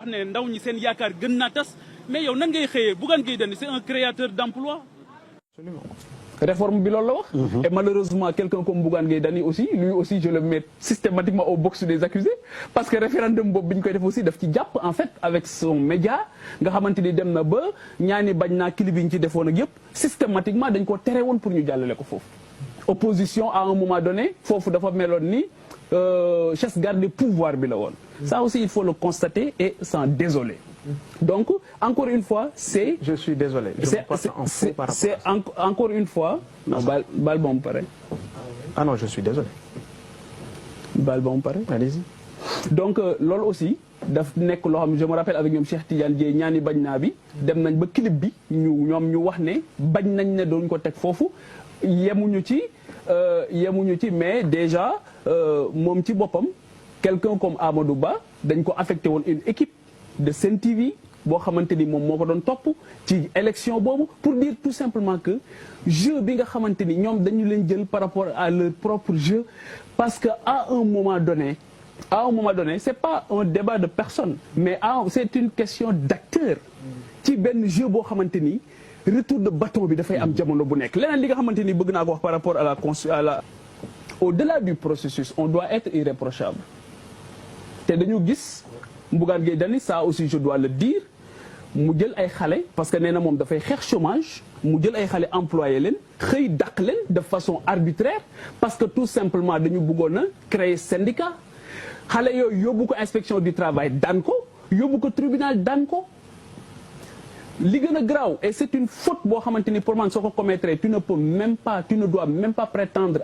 wax ne ndaw ñi seen yaakaar gën naa tas mais yow nan ngay xëyee Bougane Gueye Dany c'est un créateur d'emploi. Absolument. Réforme bi loolu la wax. Et malheureusement quelqu'un comme Bougane Gueye Dany aussi lui aussi je le mets systématiquement au box des accusés parce que référendum boobu bi ñu koy def aussi daf ci jàpp en fait avec son média nga xamante ni dem na ba ñaani bañ naa clip yi ñu ci defoon ak yëpp systématiquement dañ ko tere woon pour ñu jàllale ko foofu. Opposition à un moment donné foofu dafa meloon ni chasse gardée pouvoir bi la woon. Ça aussi il faut le constater et s'en désoler. Donc encore une fois c'est. Je suis désolé. Je me porte en faux par rapport c'est à ça. encore une fois. non baal ba mu pare. Ah non je suis désolé. baal ba mu pare. Allez-y. Donc loolu aussi daf nekk loo xam je me rappelle avec ñoom Cheikh Tidiane Dièye ñaani bañ naa bi dem nañ ba clip bi ñoom ñu wax ne bañ nañ ne doon ko teg foofu yemuñu ci mais déjà moom ci boppam quelqu'un comme Amadou Ba dañ ko affecté woon une équipe de Sen TV boo xamante ni moom moo ko doon topp ci élection boobu pour dire tout simplement que jeu bi nga xamante ni ñoom dañu leen jël par rapport à leur propre jeu parce que à un moment donné c'est pas un débat de personne mais c'est une question d'acteur ci benn jeu boo xamante ni retour de bâton bi dafay am jamono bu nekk leneen li nga xamante ni bëgg naa ko wax par rapport à la au-delà du processus on doit être irréprochable te dañu gis Bougane Gueye Dany ça aussi je dois le dire mu jël ay xale parce que nee na moom dafay xeex chômage mu jël ay xale employé leen xëy dàq leen de façon arbitraire parce que tout simplement dañu bëggoon a créer syndicat xale yooyu yóbbu ko inspection du travail daan ko yóbbu ko tribunal daan ko li gën a graaw et c'est une faute boo xamante ni pour man soo ko commettre tu ne dois même pas prétendre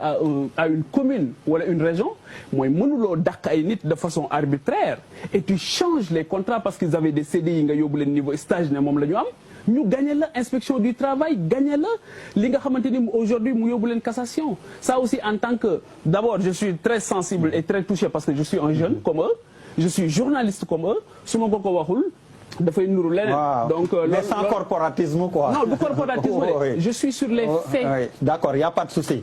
à une commune wala une région mooy mënuloo dàq ay nit de façon arbitraire et tu changes les contrats parce qu'ils avaient des CDI nga yóbbu leen niveau stage ne moom la ñu am ñu gagné la inspection du travail gagné la li nga xamante ni aujourd'hui mu yóbbu leen cassation ça aussi en tant que d'abord je suis très sensible et très touché parce que je suis un jeune comme eux je suis journaliste comme eux su ma ko waxul dafay nuru leneen. Donc mais sans corporatisme quoi. Non du corporatisme oui. Je suis sur les faits. Oui. D'accord, il y a pas de souci.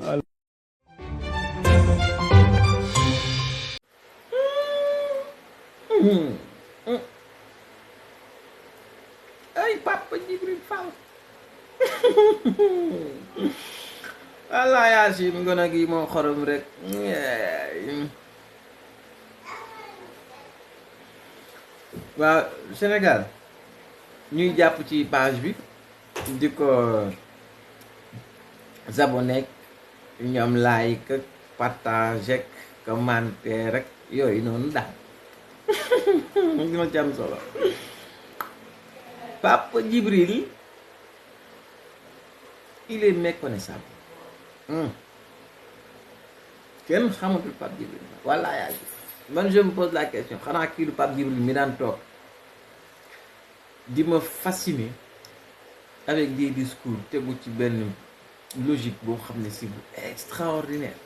Ay Papa Djibril Fall. Allah Yaasin gone gi moo xorom rek. waaw Sénégal ñuy jàpp ci page bi di ko abonné ñoom like ak partage ak commentaire rek yooyu noonu daal li ma ci am solo Papa Djibril il est méconnaissable kenn xamatul Pape Djibril walla yaa gis man je me pose la question xanaa kii du Pape Djibril mi daan toog di ma fasciner avec des discours tegu ci benn logique boo xam ne si bu extraordinaire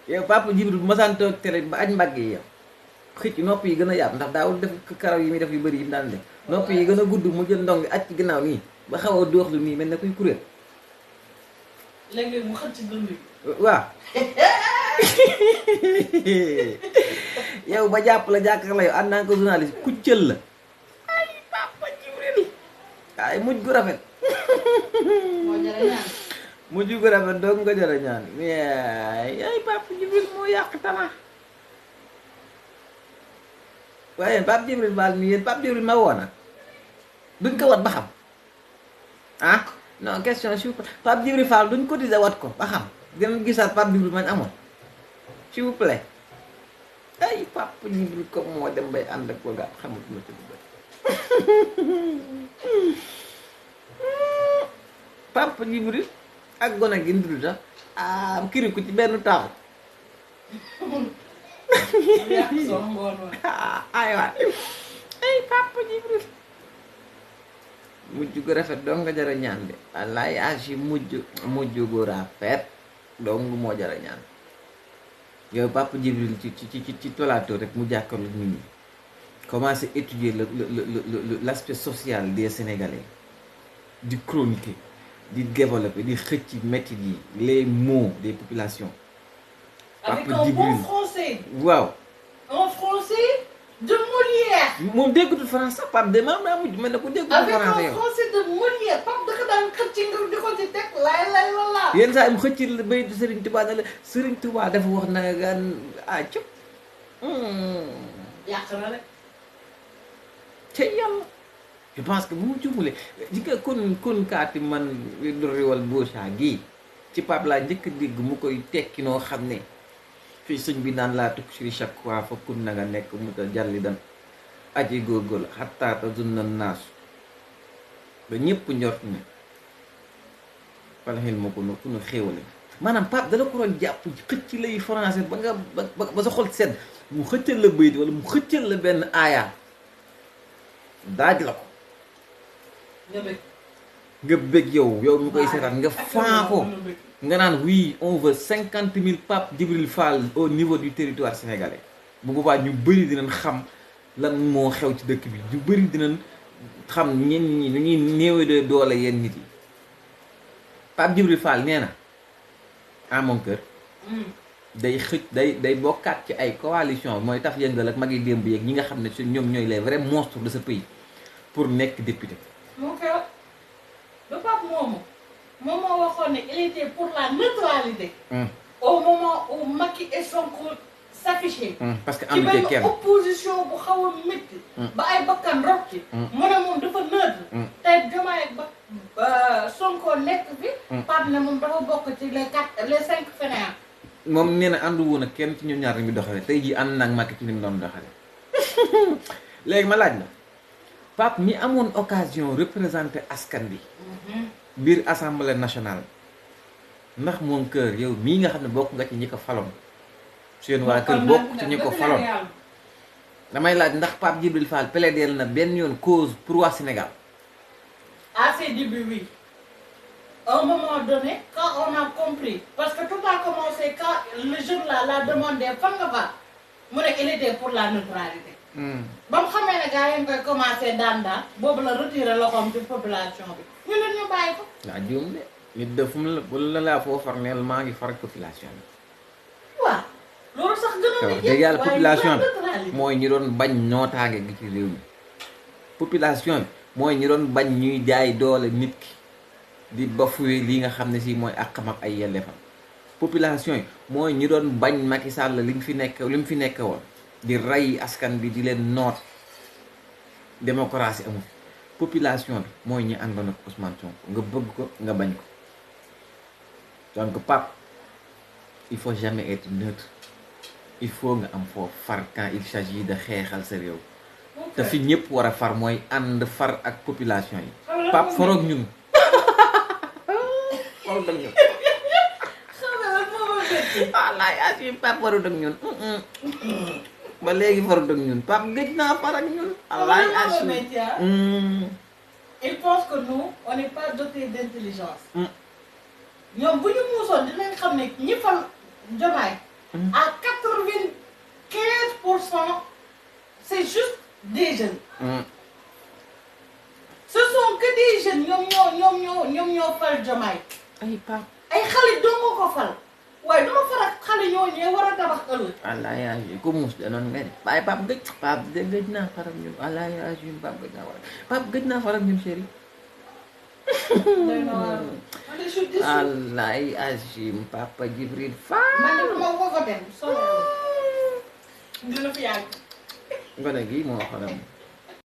yow Pape Djibril bu ma saan toog télé ba aj mbagg yi yow xëcc nopp yi gën a yàpp ndax daawul def karaw yi muy def yu bëri yi mu daan def nopp yi gën a gudd mu jël ndong aj ci ginnaaw nii ba xaw a dooxlu nii mel na kuy kuréel léeg-léeg mu xëcc ci dënd bi waaw yow ba jàpp la jàkkaar la yow en tant que journaliste ku cël la ay Papa Djibril ay mujj gu rafet moo jara ñaan mujj gu rafet doog nga jara ñaan mais ay Papa Djibril moo yàq tama waaye yéen Pape Djibril Fall mi yéen Pape Djibril ma woona duñ ko wat ba xam ah non question s'il vous plaît Pape Djibril Fall duñ cotiser wat ko ba xam gën gisaat Pape Djibril mañ amoon s'il vous plaît ay Papa Djibril comme moo dem bay ànd ak boga xamut ma ci dugg Papa Djibril ak gone gi ndur sax kiri ko ci benn taaw ay waay ay Papa Djibril mujj gu rafet dong nga jara ñaan de wallaay agi mujj gu rafet dong moo jara ñaan yow Papa Djibril ci plateau rek mu jàkkaarloo nit ñi commencer étudier l'aspect social des Sénégalais di chroniquer di développer di xëcc métti yi les maux des populations avec Papa un Djibril bon français waaw un français de Molière moom déggutul français Pape de maam daa mujj mel ne ku déggutul avec français un yow. français de Molière Pape da ko daan xëcc ngir di ko ci teg lay wala. yenn saa yi mu xëccil la baytu Serigne Touba ne la Serigne Touba dafa wax na gan cëp. yàq na rek. ca yàlla je pense que bu mu jumulee ji nga kon kaati man du riwal boosa gii ci Pape laa njëkk a dégg mu koy tekki noo xam ne fii sëñ bi naan laa tukk suri chaque fois fa kun na nga nekk mu ta jalli dan aji góorgóorlu xattaata zunna naasu ba ñëpp njort ne falaxil ma ko nu ku nu xéewale maanaam Pape dala ko doon jàpp xëcc lay français ba nga ba sa xol sedd mu xëccal la bayit wala mu xëccal la benn aaya daaj la ko nga bëgg. nga bëgg yow mi koy seetaan nga faa ko nga naan oui on veut 50 000 Pape Djibril Fall au niveau du territoire sénégalais bu boobaa ñu bëri dinañ xam lan moo xew ci dëkk bi ñu bëri dinañ xam ñenn ñi nu ñuy néewee doole yenn nit yi Pape Djibril Fall nee na à mon cœur day day bokkaat ci ay coalition mooy taf yëngal ak mag yi démb yeeg ñi nga xam ne ñoom ñooy les vrais monstres de ce pays pour nekk député. moo koy wax ba Pape moomu moom moo waxoon ne il était pour la neutralité. au moment où Macky et Sonko s'affichaient. parce que ci ànd benn kenn opposition bu xaw a métti. ba ay bakkan rot ci. mu ne moom dafa neutre. te Diomaye ak Sonko nekk fi. Pape ne moom dafa bokk ci les 5 fainéants. moom nee na àndu woon ak kenn ci ñoom ñaar mi doxale tey jii ànd naag Macky ci ni mu doon doxale léegi ma laaj la Pape mi amoon occasion représenté askan bi biir assemblée nationale ndax moom kër yow mii nga xam ne bokk nga ci ñi ko faloon seen waa kër bokk ci ñi ko faloon damay laaj ndax Pape Djibril Fall plaideel na benn yoon cause pour waa Sénégal. À ses débuts, oui. À un moment donné, quand on a compris, parce que tout a commencé quand le jeune là l'a demandé fan nga fa mu ne il était pour la neutralité. ba mu xamee ne gars yi koy commencé daan boobu la retiré loxoom ci population bi ñu ne ñu bàyyi ko. waa juum de nit de fu mu la bu la laa foo far neel maa ngi far ak population bi. waaw loolu sax gënoon na dëgg yàlla population bi neutralité mooy ñi doon bañ nootaange gi ci réew mi population bi mooy ñi doon bañ ñuy jaay doole nit ki di bafoué lii nga xam ne si mooy àqam ak ay yelleefam population yi mooy ñi doon bañ Macky Sall li mu fi nekk woon di rey askan bi di leen noot démocratie amul population bi mooy ñi àndoon ak Ousmane Sonko nga bëgg ko nga bañ ko donc Pape il faut jamais être neutre il faut nga am foo far quand il s'agit de xeexal sa réew te fi ñëpp war a far mooy ànd far ak population yi Pape faroog ñun warut ak ñun wallaay asi Pape warut ak ñun ba léegi farut ak ñun Pape gëj naa far ak ñun wallaay asi il pense que nous on n'est pas doté d'intelligence ñoom bu ñu muusoon dinañ xam ne ñi fal Diomaye à 95% c'est juste des jeunes ce sont que des jeunes ñoom ñoo fal Diomaye ay Pape ay xale doo nga ko fal waaye dama far ak xale ñooñee war a tabax ëllëg wallaay asi ku muus de noonu nga ne waaye Pape gëj naa far ak ñun wallaay asi Pape gëj naa far ak ñun chéri wallaay Azim Papa Djibril Fall man de ma ko dem solo dina fi yàgg gone gi moo xolam